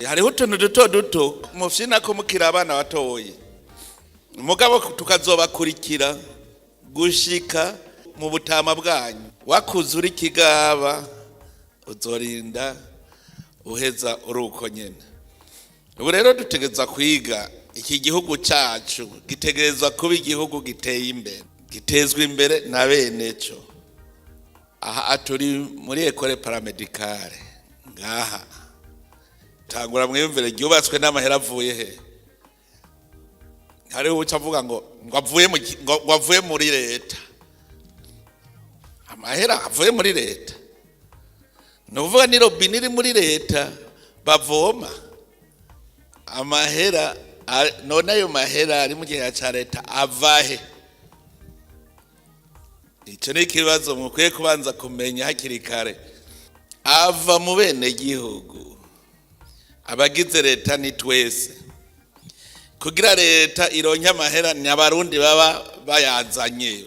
Hariho utuntu duto duto mufyina ko mukiri abana batoyi, mugabo tukazobakurikira gushika mu butama bwanyu. Wakuze uri kigaba, uzorinda uheza uri uko nyene. Ubu rero dutegereza kwiga iki gihugu cyacu gitegerezwa kuba igihugu giteye imbere, gitezwa imbere na bene cyo. Aha turi muri école paramédicale ngaha. Tangura mwiyumvire, ryubatswe n'amahera avuye he? Hariho uca avuga ngo avuye mu ngo avuye muri leta, amahera avuye muri leta. Ni ukuvuga ni robine iri muri leta bavoma amahera. None ayo mahera ari mu gihe cya leta avahe? Icyo ni ikibazo mukwiye kubanza kumenya hakiri kare. Ava mu bene gihugu. Abagize leta ni twese. Kugira leta ironke amahera, ni Abarundi baba bayazanye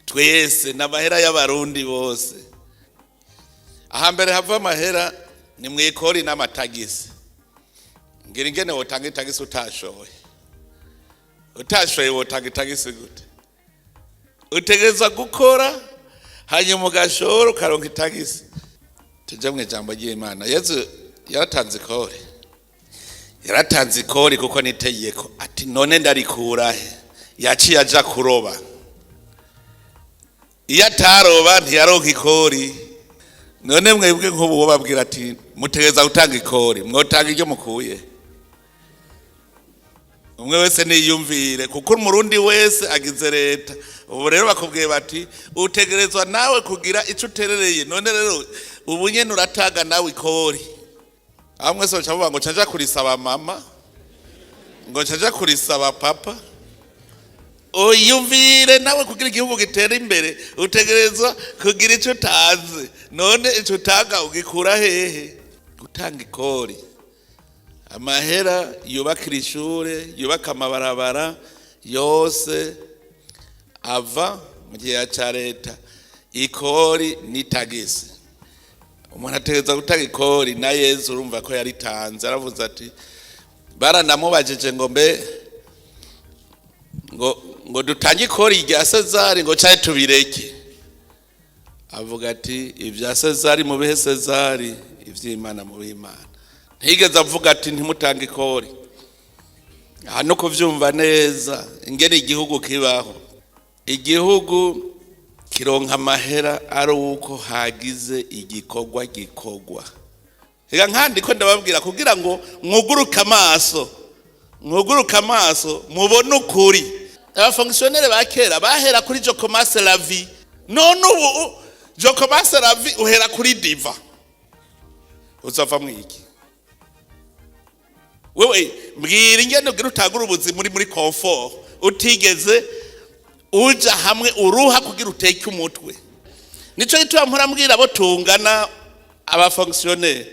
twese, ni amahera y'Abarundi bose. Ahambere hava amahera ni mu ikori n'amatagisi. Ngira ingene wotanga itagisi utashoye? Utashoye wotanga itagisi gute? Utegereza gukora, hanyuma ugashora, ukaronka itagisi. Tuje mu ijambo ry'Imana. Yezu yaratanze ikori, yaratanze ikori kuko nitegeko. Ati: "None ndarikurahe?" Yaciye aja kuroba. Iyo ataroba ntiyaronka ikori. None mwebwe nk'ubu babwira ati: "Mutegereza gutanga ikori", mwotanga iryo mukuye? Umwe wese niyumvire, kuko Umurundi wese agize leta. Ubu rero bakubwiye bati: "Utegerezwa nawe kugira icyo uterereye." None rero ubu nyene uratanga nawe ikori. Aho mwese baca bavuga ngo ncaja kurisaba mama, ngo ncaja kurisaba papa. Uyumvire nawe, kugira igihugu gitere imbere utegerezwa kugira icyo utanze. None icyo utanga ugikura hehe? Gutanga ikori, amahera yubakira ishure, yubaka amabarabara, yose ava mu gihe cya leta. Ikori n'itagisi, umuntu ategereza gutanga ikori. Na Yezu urumva ko yaritanze. Aravuze ati, baranamubajije ngo: "Mbe ngo dutange ikori rya Sezari, ngo cyahe tubireke?" Avuga ati: "Ibya Sezari mubihe Sezari, iby'Imana mubihe Imana." Ntiyigeze avuga ati: "Ntimutange ikori." Aha no kubyumva neza ingene igihugu kibaho. Igihugu kironka amahera ari uko hagize igikorwa gikorwa. Reka nkandi ko ndababwira kugira ngo mwuguruke amaso, mwuguruke amaso mubone ukuri. Abafonctionnaires ba kera bahera kuri "je commence la vie". None ubu "je commence la vie" uhera kuri divan. Uzava mwiki wewe? Mbwira ingene ugira utangura ubuzima uri muri confort, utigeze uja hamwe uruha kugira uteke umutwe. Nico gituma mpora mbwira abo tungana, abafonctionnaires,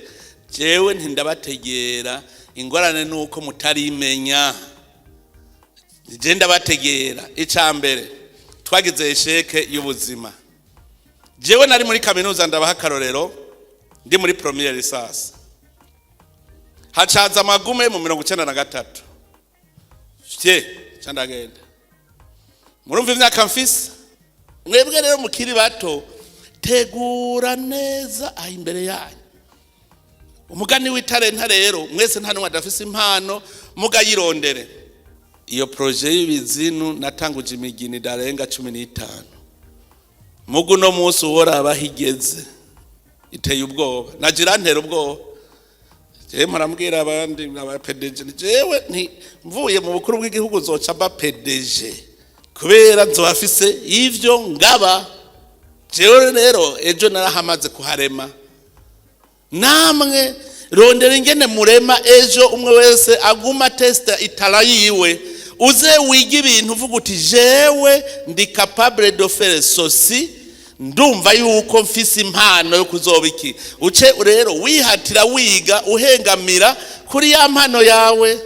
jewe ntindabategera. Ingorane nuko mutarimenya. Je ndabategera. Ica mbere, twagize échec y'ubuzima. Jewe nari muri kaminuza, ndabaha akarorero, ndi muri première licence, hacaza amagume mu 93. Fye candagenda. Murumva imyaka mfise. Mwebwe rero mukiri bato, tegura neza aho imbere yanyu. Umugani w'itarenta rero, mwese nta n'umwe adafise impano, mugayirondere. Iyo projet y'ibizinu natanguje imigini idarenga 15. Mugu uno munsi uworaba aho igeze, iteye ubwoba, nagira ntera ubwoba. Jewe murambwira abandi aba PDG, jewe nti mvuye mu bukuru bw'igihugu nzoca mba PDG, kubera nzoba afise ivyo ngaba. Jewe rero ejo narahamaze kuharema. Namwe rondera ingene murema ejo. Umwe wese aguma testa itara yiwe. Uze wiga ibintu uvuga uti: "Jewe ndi capable de faire ceci, ndumva yuko mfise impano yo kuzoba iki." Uce rero wihatira, wiga, uhengamira kuri ya mpano yawe.